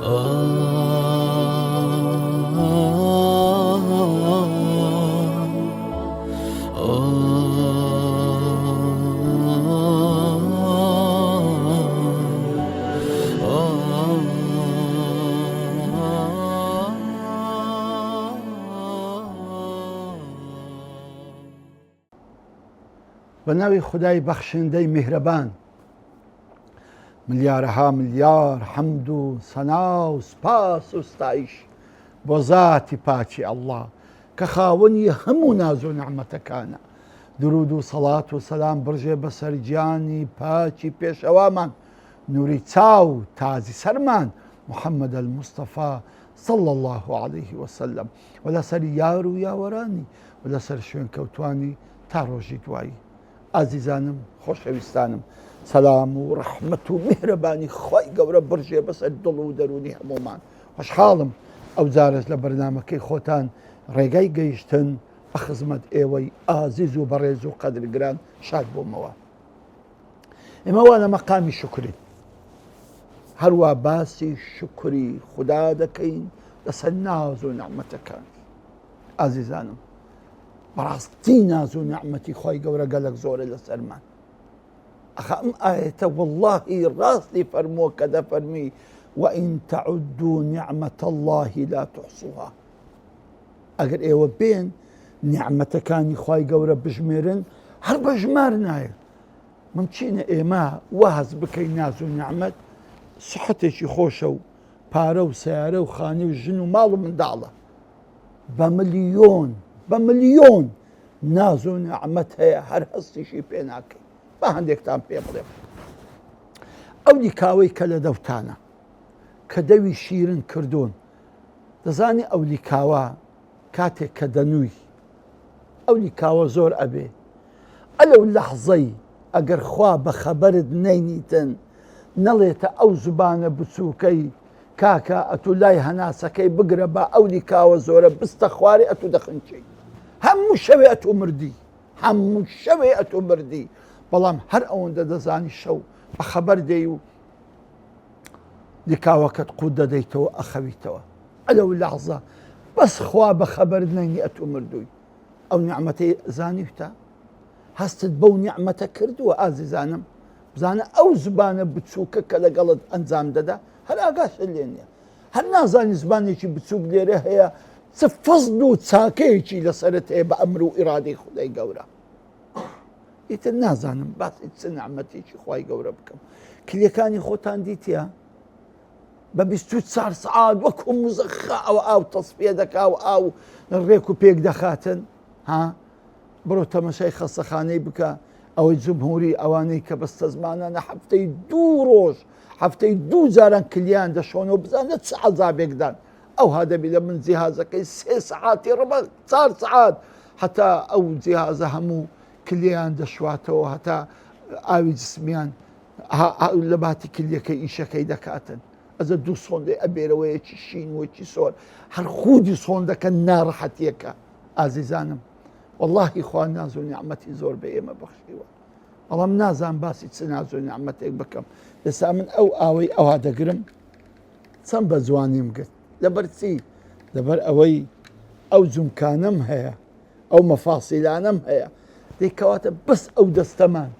بە ناوی خودای بەخشندەی میهرەبان ملیارەها ملیار حەمد و سەنا و سپاس و ستایش بۆ زاتی پاکی ئەڵڵا کە خاوەنی هەموو ناز و نەعمەتەکانە درود و سەڵات و سەلام بڕژێ بەسەر گیانی پاکی پێشەوامان نوری چاو تازی سەرمان محەممەد المستەفا صلى الله عليه وسلم و لەسەر یار و یاوەرانی و لەسەر شوێنکەوتوانی تا ڕۆژی دوایی ئازیزانم خۆشەویستانم سەلام و ڕەحمەت و میهرەبانی خوای گەورە بڕژێ بەسەر دڵ و دەروونی هەموومان خۆشحاڵم ئەو جارەش لە بەرنامەکەی خۆتان ڕێگای گەیشتن بە خزمەت ئێوەی ئازیز و بەڕێز و قەدرگران شاد بوومەوە ئێمە وا لە مەقامی شکرین هەروە باسی شکری خدا دەکەین لەسەر ناز و نەعمەتەکان ئازیزانم بەڕاستی ناز و نەعمەتی خی گەورە گەلک زۆرە لەسەرمان ئەخە ئەم ئاەتە واللهی ڕاستی فەرمووە کە دەفەرمی وإن تعدوا نعمة الله لا تحصوها ئەگەر ئێوە بێن نیعمەتەکانی خوای گەورە بژمێرن هەر بە ژمار نایە ممچینە ئێمە وا هەست بکەین ناز و نیعمەت سحەتێکی خۆشە و پارە و سیارە و خانی و ژن و ماڵ و منداڵە بە ملیۆن بە ملیۆن ناز و نیعمەت هەیە هەر هەستیشی پێ ناکەی با هەندێکتان پێ بڵێم ئەو لیکاوەی کە لە دەوتانە کە دەوی شیرن کردوون دەزانی ئەو لیکاوە کاتێک کە دەنووی ئەو لیکاوە زۆر ئەبێ ئەلەو لەحزەی ئەگەر خوا بە خەبەرت نەینیتن نەڵێتە ئەو زبانە بچووکەی کاکە ئەتوو لای هەناسەکەی بگرە با ئەو لیکاوە زۆرە بستە خوارێ ئەتوو دەخنچی هەموو شەوێ ئەتوو مردی هەموو شەوێ ئەتوو مردی بەڵام هەر ئەوەندە دەزانی شەو بە خەبەر دێی و لیکاوەکەت قوت دەدەیتەوە ئەخەویتەوە ئەلەو لەحزە بەس خوا بە خەبەرت نەینی ئەتوو مردووی ئەو نیعمەتەی زانیوتە هەستت بەو نیعمەتە کردووە ئازیزانم بزانە ئەو زبانە بچووکە کە لەگەڵت ئەنجام دەدا هەر ئاگاشت لێ نییە هەر نازانی زبانێکی بچووک لێرە هەیە چ فەزل و چاکەیەکی لەسەرت هەیە بە ئەمر و ئیرادەی خودای گەورە ئیتر نازانم باسی چ نعمەتێکی خوای گەورە بکەم کلیەکانی خۆتان دیتە بە 24 سعات وەکو مزەخە ئەوە ئاو تەسفیە دەکا و ئاو ڕێک و پێک دەخاتن ها بڕۆ تەمەشای خەستەخانەی بکە ئەوەی جمهوری ئەوانەی کە بەستەزمانانە هەفتەی دوو ڕۆژ هەفتەی دوو جاران کلیان دەشۆنەوە بزانە چ عەزابێکدان ئەوها دەبی لە من جیهازەکەی سێ سەعاتی ڕبە چار سەعات هەتا ئەو جیهازە هەموو کلیان دەشواتەوە هەتا ئاوی جسمیان لە باتی کلیەکەی ئیشەکەی دەکاتن ئەزە دوو سۆندەی ئەبێرەوەیەکی شین وەکی سۆر هەر خودی سۆندەکە ناڕەحەتیەکە ئازیزانم واللهی خوا ناز و نیعمەتی زۆر بە ئێمە بەخشیوە بەڵام نازان باسی چ ناز و نیعمەتێک بکەم ئێستا من ئەو ئاوەی ئەوها دەگرم چەند بە جوانیم گرت لەبەر چی لەبەر ئەوەی ئەو جومکانەم هەیە ئەو مەفاسیلانەم هەیە دەی کەواتە بەس ئەو دەستەمان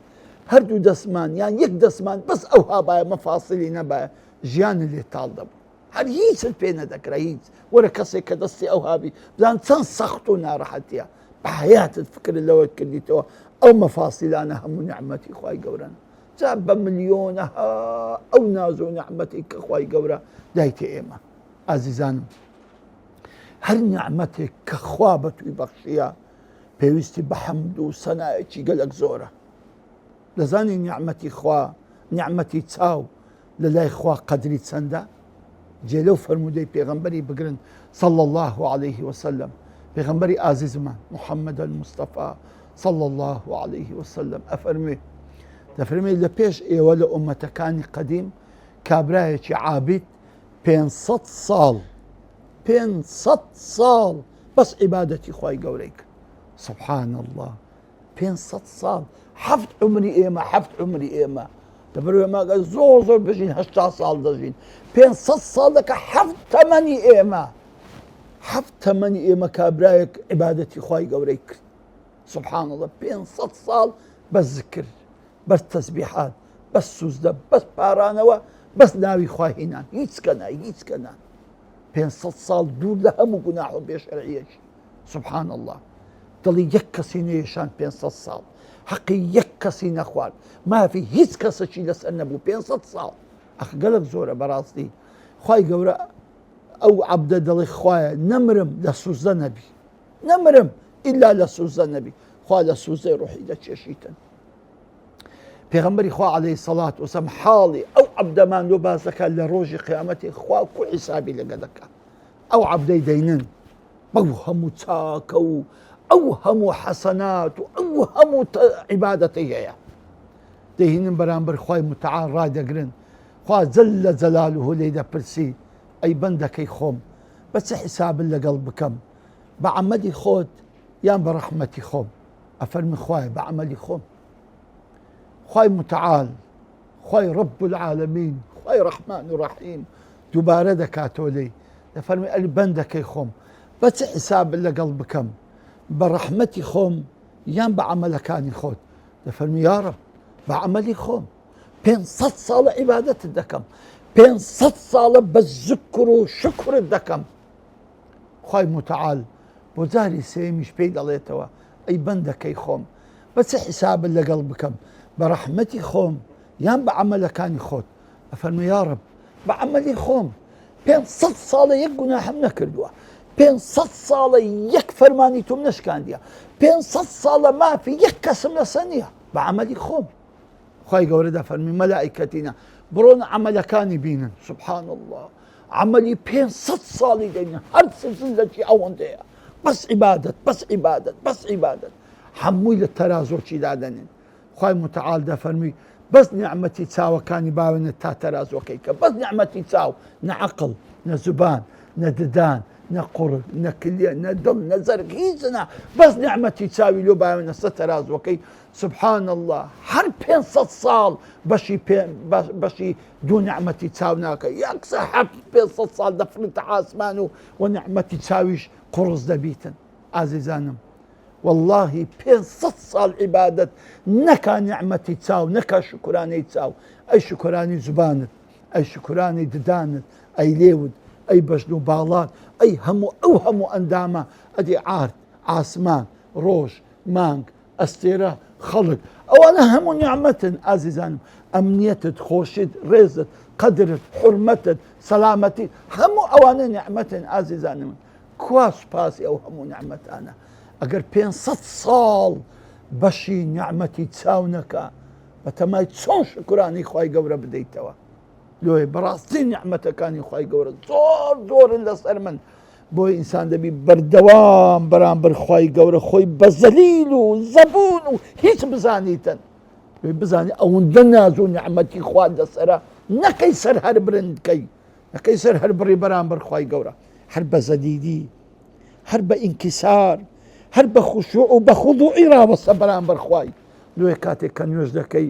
هەردوو دەستمان یان یەک دەستمان بەس ئەو هابایە مەفاسیلی نەبایە ژیانە لێ تاڵ دەبوو هەر هیچت پێ نەدەکرا هیچ وەرە کەسێک کە دەستی ئەو هابی بزان چەند سەخت و ناڕەحەتیە بە حیاتت فکر لەوە کردیتەوە ئەو مەفاسیلانە هەموو نیعمەتی خوای گەورەن جا بە ملیۆنەها ئەو ناز و نیعمەتی کە خوای گەورە دایتە ئێمە ئازیزانم هەر نیعمەتێک کە خوا بە توی بەخشیە پێویستی بە حەمد و سەنایەکی گەلک زۆرە دەزانی نیعمەتی خوا نیعمەتی چاو لە لای خوا قەدری چەندە؟ جێ لەو فەرموودەی پێغەمبەری بگرن صلی الله علیه وسلم پێغەمبەری ئازیزمان محمد المصطفى صلی الله علیه وسلم ئەفەرموێ دەفەرمێ لە پێش ئێوە لە ئومەتەکانی قەدیم کابرایەکی عابید 500 ساڵ 500 ساڵ بەس عیبادەتی خوای گەورەی کرد سبحان الله 500 ساڵ حەفت عمری ئێمە حەفت عمری ئێمە. لەبەر ئێمە ئەگەر زۆر زۆر بژین 80 ساڵ دەژین 500 ساڵ دەکە حەفت تەمەنی ئێمە حەفت تەمەنی ئێمە کابرایەک عیبادەتی خوای گەورەی کرد سبحان الله 500 ساڵ بەس ذکر بەس تەسبیحات بەس سوزدە بەس پارانەوە بەس ناوی خوا هینان هیچ کەنا هیچ کەنا 500 ساڵ دوور لە هەموو گوناح و بێشەرعیەکی سبحان الله دڵی یەک کەسی نەیەشان 500 ساڵ حەقی یەک کەسی نەخوارد مافی هیچ کەسەکی لەسەر نەبوو 500 ساڵ ئەخ گەلک زۆرە بەڕاستی خوای گەورە ئەو عەبدە دەڵێ خوایە نەمرم لە سوزدە نەبی نەمرم ئیلا لە سوزدە نەبی خوا لە سوزدەی ڕۆحی دەچێشیتن پێغەمبەری خوا عەلەیهی سەڵات وسەم حاڵی ئەو عەبدەمان لۆ باس دەکات لە ڕۆژی قیامەتی خوا کو حیسابی لەگە دەکات ئەو عەبدەی دەینن بەو هەموو چاکە و ئەو هەموو حەسەنات و ئەو هەموو عیبادەتەی هەیە دەهینن بەرامبەر خوای متعال ڕادەگرن خوا جل جلاله لێی دەپرسی ئەی بەندەکەی خۆم بە چ حیسابت لەگەڵ بکەم بە عەمەلی خۆت یان بە ڕەحمەتی خۆم ئەفەرمی خوایە بە عەمەلی خۆم خوای متعال خوای رب العالمین خوای ڕەحمان و ڕەحیم دووبارە دەکاتەوە لێی دەفەرمی ئەلی بەندەکەی خۆم بە چ حیسابت لەگەڵ بکەم بە ڕەحمەتی خۆم یان بە عەمەلەکانی خۆت دەفەرمی یا رب بە عەمەلی خۆم 500 ساڵە عیبادەتت دەکەم 500 ساڵە بە زکر و شکرت دەکەم خوای متعال بۆ جاری سێمیش پێی دەڵێتەوە ئەی بەندەکەی خۆم بە چ حیسابت لەگەڵ بکەم بە ڕەحمەتی خۆم یان بە عەمەلەکانی خۆت ئەفەرموێ یا رب بە عەمەلی خۆم 500 ساڵە یەک گوناحم نەکردووە 500 ساڵە یەک فەرمانی تۆم نەشکاندیە 500 ساڵە مافی یەک کەسم لەسەر نییە بە عەمەلی خۆم خوای گەورە دەفەرمی مەلائکەتینە بڕۆن عەمەلەکانی بینن سبحان الله عەمەلی 500 ساڵی دەینە هەر سزلەکی ئەوەندەیە بەس عیبادەت بەس عیبادەت بەس عیبادەت هەمووی لە تەرازۆکی دادەنێن خوای متعال دەفەرمی بەس نیعمەتی چاوەکانی باوێنە تا تەرازوەکەی کە بەس نیعمەتی چاو نە عەقڵ نە زوبان نە ددان نە قوڕگ نە کلیە نە دڵ نە زەرگ هیچ نا بەس نیعمەتی چاوی لۆ باوێنە سە تەرازوەکەی سبحان الله هەر 500 ساڵ بەشی بەشی دوو نیعمەتی چاو ناکە یەکسە هەر 500 ساڵ دەفرنتە ئاسمان و و نیعمەتی چاویش قوڕس دەبیتن ئازیزانم وەڵاهی 500 ساڵ عیبادەت نەکا نیعمەتی چاو نەکا شوکرانەی چاو ئەی شوکرانی زوبانت ئەی شوکرانی ددانت ئەی لێوت ئەی بەژن و باڵات ئەی هەموو ئەو هەموو ئەندامە ئەدی عارد ئاسمان ڕۆژ مانگ ئەستێرە خەڵک ئەوانە هەموو نیعمەتن ئازیزانم ئەمنیەتت خۆشیت ڕێزت قەدرت حورمەتت سەلامەتی هەموو ئەوانە نیعمەتن ئازیزانی من کوا سوپاسی ئەو هەموو نیعمەتانە ئەگەر 500 ساڵ بەشی نیعمەتی چاو نەکا بەتەمای چۆن شکرانی خوای گەورە بدەیتەوە لۆیە بەڕاستی نیعمەتەکانی خوای گەورە زۆر زۆرن لەسەر من بۆی ئینسان دەبی بەردەوام بەرامبەر خوای گەورە خۆی بە زەلیل و زەبوون و هیچ بزانیتن بزانی ئەوەندە ناز و نیعمەتی خوا لەسەرە نەکەی سەر هەر برندکەی نەکەی سەر هەر بڕی بەرامبەر خوای گەورە هەر بە زەلیلی هەر بە ئینکیسار هەر بە خشوع و بە خضوعی ڕاوەستە بەرامبەر خوای لۆیە کاتێک کە نوێژ دەکەی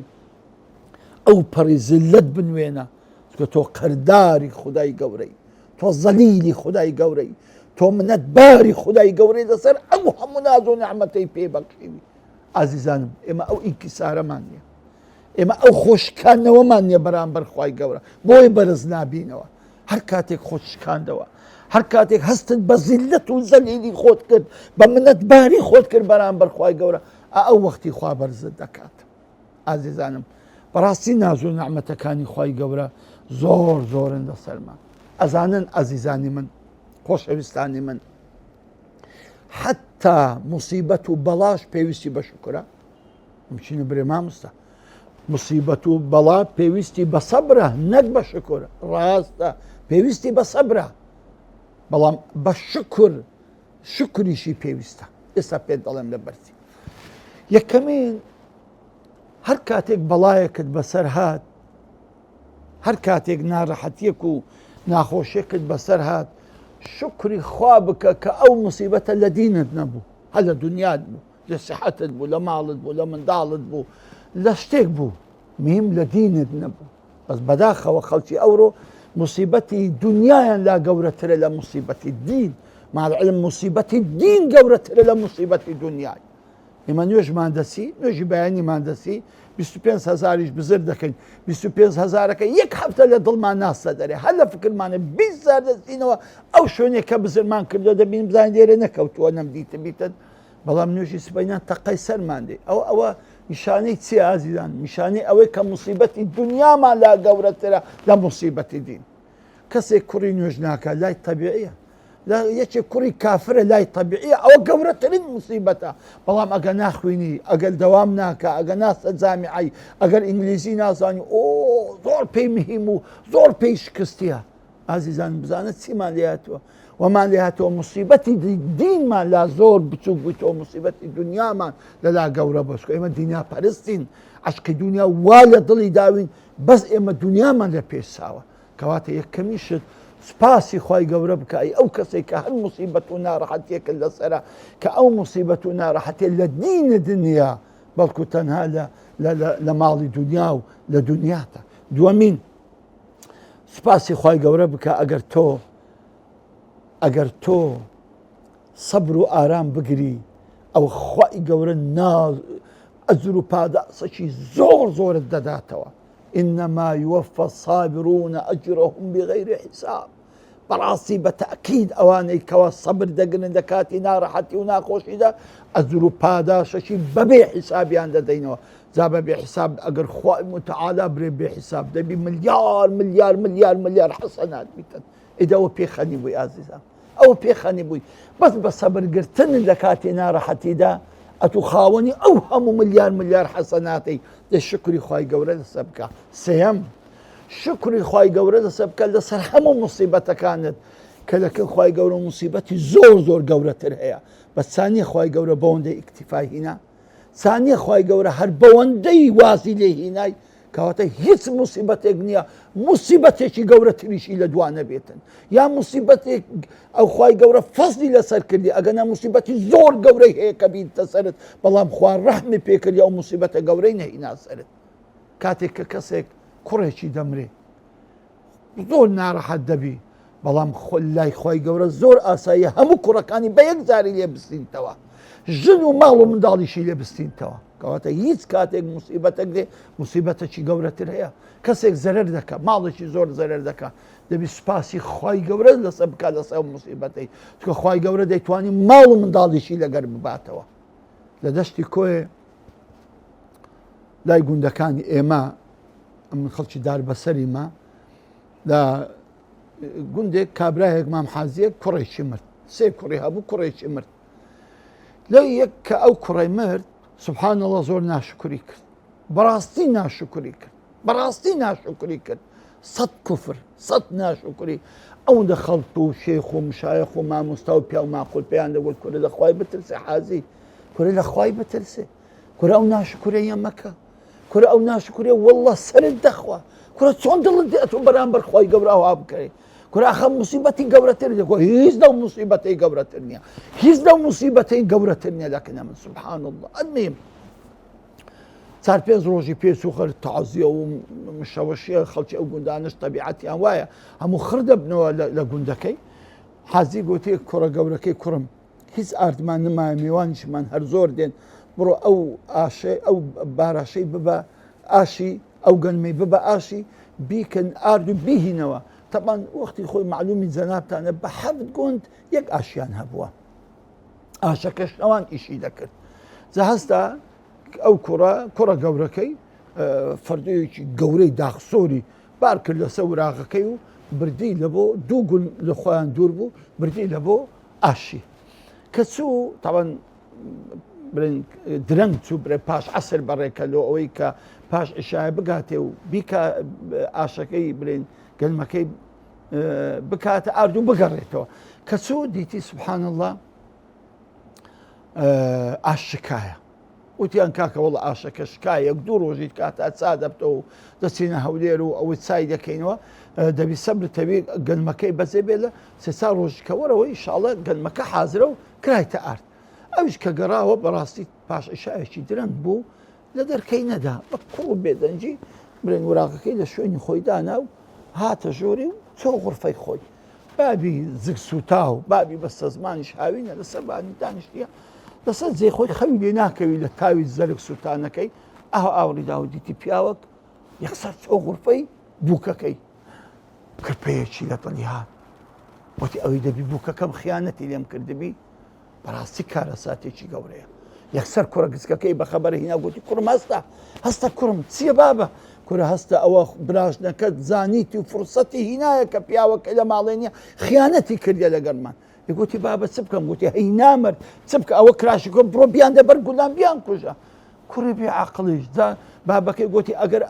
ئەو پەڕی زلەت بنوێنە چونکە تۆ قەرداری خودای گەورەی تۆ زەلیلی خودای گەورەی تۆ منەت باری خودای گەورەی لەسەر ئەو هەموو ناز و نعمەتەی پێ بەخشیوی ئازیزانم ئێمە ئەو ئینکیسارەمان نییە ئێمە ئەو خۆشکاندنەوەمان نییە بەرامبەر خوای گەورە بۆی بەرز نابینەوە هەر کاتێک خۆت شکاندەوە هەر کاتێک هەستت بە زیلەت و زەلیلی خۆت کرد بە منەتباری خۆت کرد بەرامبەر خوای گەورە ئەو وەختی خوا بەرزت دەکات ئازیزانم بەڕاستی ناز و نەعمەتەکانی خوای گەورە زۆر زۆرن لەسەرمان ئەزانن ئازیزانی من خۆشەویستانی من حتا مصیبەت و بەڵاش پێویستی بە شکرە مچینە برێ مامۆستا مصیبەت و بەڵا پێویستی بە سەبرە نەک بە شکر ڕاستە پێویستی بە سەبرە بەڵام بە شکر شکریشی پێویستە ئێستا پێت دەڵێم لە بەرچی یەکەمین هەر کاتێک بەڵایەکت بەسەر هات هەر کاتێک ناڕەحەتیەک و ناخۆشیەکت بەسەر هات شکری خوا بکە کە ئەو مصیبەتە لە دینت نەبوو هەر لە دنیات بوو لە سیحەتت بوو لە ماڵت بوو لە منداڵت بوو لە شتێک بوو. مهم لە دینت نەبوو. بەس بەداخەوە خەڵکی ئەوڕۆ موسیبەتی دنیایان لا گەورەترە لە موسیبەتی دین. مع العلم موسیبەتی دین گەورەترە لە موسیبەتی دنیای. ئێمە نوێژمان دەچی، نوێژی بەیانیمان دەچی، 25 هەزاریش بزر دەکەین، 25 هەزارەکە یەک هەفتە لە دڵمان ناستە دەرێ، هەر لە فکرمانە 20 هەزار دەچینەوە ئەو شوێنێک کە بزرمان کردووە دەبین بزانین لێرە نەکەوتووە نەمدیتبیتن، بەڵام نوێژی سبەینان تەقەی سەرمان دێ. ئەوە ئەوە نیشانەی چییە ئازیزان؟ نیشانەی ئەوەی کە موسیبەتی دنیامان لا گەورەترە لە موسیبەتی دین. کەسێک کوڕی نوێژ ناکات لای تەبیعیە، لە یەکێک کوڕی کافرە لای تەبیعیە، ئەوە گەورەترین موسیبەتە. بەڵام ئەگەر ناخوێنی، ئەگەر دەوام ناکا، ئەگەر ناستە جامیعەی، ئەگەر ئینگلیزی نازانی، ئۆ زۆر پێی مهم و زۆر پێی شکستیە. ئازیزان بزانە چیمان لێ هاتووە؟ وەمان لێ هاتووە موسیبەتی دینمان لا زۆر بچووک بوویتەوە، موسیبەتی دنیامان لەلا گەورە بوو. چونکە ئێمە دنیا پەرستین، عەشقی دنیا وا لە دڵی داوین، بەس ئێمە دنیامان لە پێش چاوە. کەواتە یەکەمین شت سوپاسی خوای گەورە بکە ئەی ئەو کەسێک کە هەر موسیبەت و ناڕەحەتیەکە لەسەرە، کە ئەو موسیبەت و ناڕەحەتیە لە دینت نییە، بەڵکو تەنها لە ماڵی دنیا و لە دنیاتە. دووەمین سوپاسی خوای گەورە بکە ئەگەر تۆ ئەگەر تۆ سەبر و ئارام بگری، ئەو خوای گەورە ناز ئەجر و پاداشی زۆر زۆرت دەداتەوە. إنما يوفى الصابرون أجرهم بغير حساب. بەڕاستی بە تەئکید ئەوانەی کەوا سەبر دەگرن لە کاتی ناڕەحەتی و ناخۆشیدا ئەجر و پاداشەکی بەبێ حیسابیان دەدەینەوە. جا بەبێ حیساب ئەگەر خوای متعالا برێ بێ حیساب دەبی ملیار ملیار ملیار ملیار حەسەنات بیتن. ئیدە ئەوە پێخەنی بووی ئازیزان، ئەوە پێخەنی بووی. بەس بە سەبرگرتن لە کاتی ناڕەحەتیدا ئەتو خاوەنی ئەو هەموو ملیار ملیار حەسەناتەی. دە شکری خوای گەورە لەسەر بکە. سێیەم شکری خوای گەورە لەسەر بکە لەسەر هەموو موسیبەتەکانت، کە لەکن خوای گەورە موسیبەتی زۆر زۆر گەورەتر هەیە. بەس چانیە خوای گەورە بەوەندەی ئیکتیفای هینا، چانیە خوای گەورە هەر بەوەندەی وازی لێ هینای، کەواتە هیچ موسیبەتێک نییە موسیبەتێکی گەورەتریشی لە دوا نەبێتن، یا موسیبەتێک ئەو خوای گەورە فەزلی لەسەر کردی، ئەگەنا موسیبەتی زۆر گەورەی هەیە کە بیتە سەرت، بەڵام خوا ڕەحمی پێکردی ئەو موسیبەتە گەورەی نەهینا سەرت. کاتێک کە کەسێک کوڕێکی دەمرێ زۆر ناڕەحەت دەبی، بەڵام لای خوای گەورە زۆر ئاساییە هەموو کوڕەکانی بە یەک جاری لێ بستینتەوە، ژن و ماڵ و منداڵیشی لێ بستینتەوە. کەواتە هیچ کاتێک موسیبەتێک دێ موسیبەتێکی گەورەتر هەیە. کەسێک زەرەر دەکا، ماڵێکی زۆر زەرەر دەکا، دەبی سوپاسی خوای گەورە لەسەر بکا لەسەر ئەو موسیبەتەی، چونکە خوای گەورە دەیتوانی ماڵ و منداڵیشی لەگەر بباتەوە. لە دەشتی کۆیێ لای گوندەکانی ئێمە، ئەمن خەڵکی داربەسەریمە، لە گوندێک کابراهێک مام حازیەک کوڕێکی مرد، سێ کوڕی هەبوو، کوڕێکی مرد. لە یەک کە ئەو کوڕی مرد سبحان الله زۆر ناشکری کرد، بەڕاستی ناشکری کرد، بەڕاستی ناشکری کرد، سەد کوفر سەد ناشکری. ئەوەندە خەڵک و شێخ و مشایخ و مامۆستا و پیاو ماقول پێیان دەگوت کورە لە خوای بترسێ حازی، کورە لە خوای بترسێ، کورە ئەو ناشکرەیە مەکە، کورە ئەو ناشکرێ والله سەرت دەخوا، کورە چۆن دڵت دێ ئەتۆ بەرامبەر خوای گەورە ئەوها بکەی، کورە ئاخە موسیبەتی گەورەتر دێ، هیچ لەو موسیبەتەی گەورەتر نییە، هیچ لەو موسیبەتەی گەورەتر نییە لەکنە من سبحان الله. المهم چار پێنج ڕۆژی پێچ و خەر تازیە و مشەوەشیە، خەڵکی ئەو گوندانش تەبیعەتیان وایە هەموو خڕ دەبنەوە لە گوندەکەی. حازی گوتی کوڕە گەورەکەی کوڕم هیچ ئاردمان نمایە، میوانیشمان هەر زۆر دێن، بڕۆ ئەو ئاشەی ئەو باراشەی ببە ئاشی، ئەو گەنمەی ببە ئاشی، بیکەن ئارد و بیهینەوە. تەبان وەختی خۆی معلومی جەنابتانە بە حەفت گوند یەک ئاشیان هەبووە، ئاشەکەش ئەوان ئیشی دەکرد. جا هەستا ئەو کوڕە، کوڕە گەورەکەی فەردەیەکی گەورەی داخسۆری بار کرد لەسەر وراغەکەی و بردی لە بۆ دوو گوند لە خۆیان دوور بوو، بردی لە بۆ ئاشی. کە چوو تاوان برێن درەنگ چوو، برێ پاش عەسر بەڕێکە لۆ ئەوەی کە پاش عیشایە بگاتێ و بیکا ئاشەکەی برێن گەنمەکەی بکاتە ئارد و بگەڕێتەوە. کە چوو دیتی سبحان الله ئاش شکایە. وتیان کاکە وەڵا ئاشەکە شکایە، یەک دوو ڕۆژی کاتا چا دەبتەوە و دەچینە هەولێر و ئەوەی چای دەکەینەوە، دەبی سەبر تەوی گەنمەکەی بەجێ بێ لە سێ چار ڕۆژی کە وەرەوە ئینشاڵڵا گەنمەکە حازرە و کرایتە ئارد. ئەویش کە گەڕاوە بەڕاستی پاش عیشایەکی درەنگ بوو. لە دەرکەی نەدا بە کوڵ و بێدەنگی برێن وراقەکەی لە شوێنی خۆی دانا و هاتە ژۆری و چۆ غرفەی خۆی بابی زگ سووتاو بابی بەستەزمانیش هاوینە لەسەر بانی دانیشتیە لەسەر جێ خۆی خەوی لێ ناکەوی لە تاوی زەرگ سووتانەکەی ئەو ئاوڕی داو دیتی پیاوەک یەکسەر چۆ غرفەی بووکەکەی کرپەیەکی لە دڵی هات وتی ئەوی دەبی بووکەکەم خیانەتی لێم کردبی بەڕاستی کارەساتێکی گەورەیە یەکسەر کوڕە گچکەکەی بەخەبەر هینا گوتی کوڕم هەستە هەستە کوڕم چییە بابە کورە هەستە ئەوە براژنەکەت زانیتی و فرسەتی هینایە کە پیاوەکە لە ماڵێ نیە خیانەتی کردە لەگەڵمان گوتی بابە چ بکەم گوتی هەی نامرد چ بکە ئەوە کراشی کۆم بڕۆ بیان دەبەر گولان بیان کوژە کوڕی بێ عقلیش دا بابەکەی گوتی ئەگەر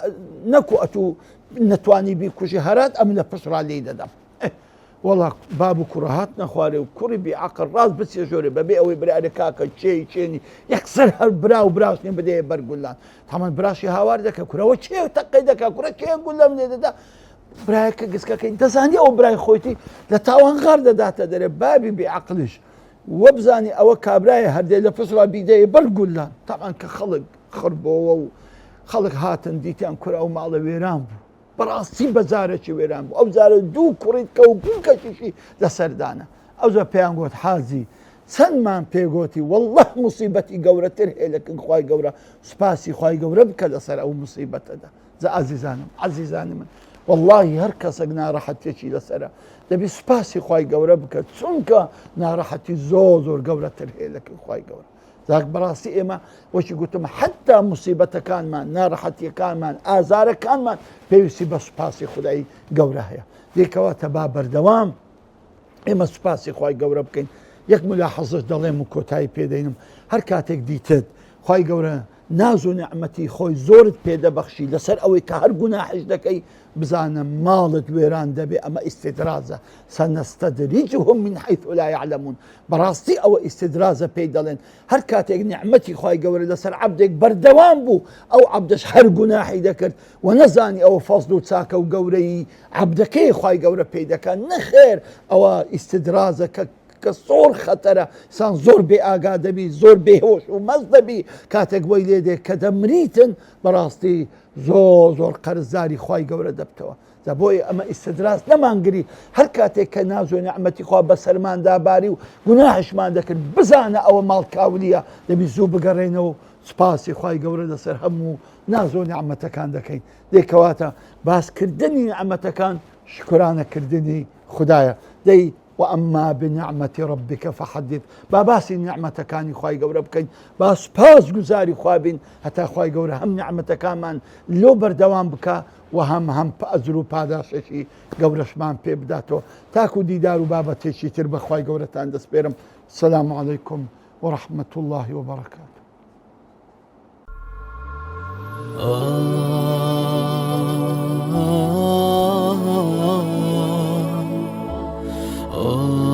نەکو ئەتوو نەتوانی بیکوژی هەرات ئەم لە پشت ڕا لێی دەدەم وەڵا باب و کوڕە هاتنە خوارێ و کوڕی بێ عەقڵ ڕاست بچێ ژۆرێ بەبێ ئەوەی برێ ئەرێ کاکە کێی کێنی یەکسەر هەر برا و براشنی بدەیە بەر گولان تامان براشی هاوار دەکە کورەوە کێ تەقەی دەکا کورە کێ گولەم لێ دەدا برایەکە گسکەکەی دەزانی ئەو برای خۆیتی لە تاوان غار دەداتە دەرێ بابی بێ عەقلیش وەبزانی ئەوە کابرایە هەردێ لە پشتڕا بیدەیە بەر گولان تامان کە خەڵک خڕبۆوە و خەڵک هاتن دیتیان کورە ئەو ماڵە وێران بوو بەڕاستی بە جارەکی وێران بوو ئەو جارە دوو کوڕیت کە و بووکەکیشی لەسەردانە ئەوجا پێیان گوت حاجی چەندمان پێگۆتی والله مصیبەتی گەورەتر هەیە لە کن خوای گەورە سوپاسی خوای گەورە بکە لەسەر ئەو مصیبەتەدا جا ئازیزانم عەزیزانی من واللهی هەر کەسێک ناڕەحەتێکی لەسەرە دەبی سوپاسی خوای گەورە بکە چونکە ناڕەحەتی زۆر زۆر گەورەتر هەیە لە کن خوای گەورە زاک بەڕاستی ئێمە وەکی گوتم حتا مصیبەتەکانمان ناڕەحەتیەکانمان ئازارەکانمان پێویستی بە سوپاسی خودای گەورە هەیە دێکەواتە با بەردەوام ئێمە سوپاسی خوای گەورە بکەین یەک ملاحەزەش دەڵێم و کۆتایی پێدەینم هەر کاتێک دیتت خوای گەورە ناز و نعمەتی خۆی زۆرت پێدەبەخشی لەسەر ئەوەی کە هەر گوناحش دەکەی بزانە ماڵت وێران دەبێ ئەمە ئیستدرازە سنستدرجهم من حيث لا يعلمون بەڕاستی ئەوە ئیستدرازە پێی دەڵێن هەر کاتێک نیعمەتی خوای گەورە لەسەر عەبدێک بەردەوام بوو ئەو عەبدەش هەر گوناحی دەکرد و نەزانی ئەوە فەزل و چاکە و گەورەی عەبدەکەی خوای گەورە پێی دەکات نەخێر ئەوە ئیستدرازە کە کە زۆر خەتەرە سان زۆر بێ ئاگا دەبی زۆر بێهۆش و مەست دەبی کاتێک وەی لێ دێ کە دەمریتن بەڕاستی زۆر زۆر قەرزداری خوای گەورە دەبتەوە جا بۆیە ئەمە ئیستدراز نەمانگری هەر کاتێک کە ناز و نعمەتی خوا بەسەرماندا باری و گوناهشمان دەکرد بزانە ئەوە ماڵ کاولیە دەبی زوو بگەڕێنەوە و سوپاسی خوای گەورە لەسەر هەموو ناز و نعمەتەکان دەکەین دەی کەواتە باسکردنی نعمەتەکان شکرانەکردنی خدایە دەی وأما بنعمة ربك فحدث با باسی نیعمەتەکانی خوای گەورە بکەین با سوپاس گوزاری خوا بین هەتا خوای گەورە هەم نیعمەتەکانمان لۆ بەردەوام بکا و هەم هەم ئەجر و پاداشێکی گەورەشمان پێ بداتەوە تاکو دیدار و بابەتێکی تر بە خوای گەورەتان دەسپێرم سلام علیکم ورحمة الله وبركاته. Oh.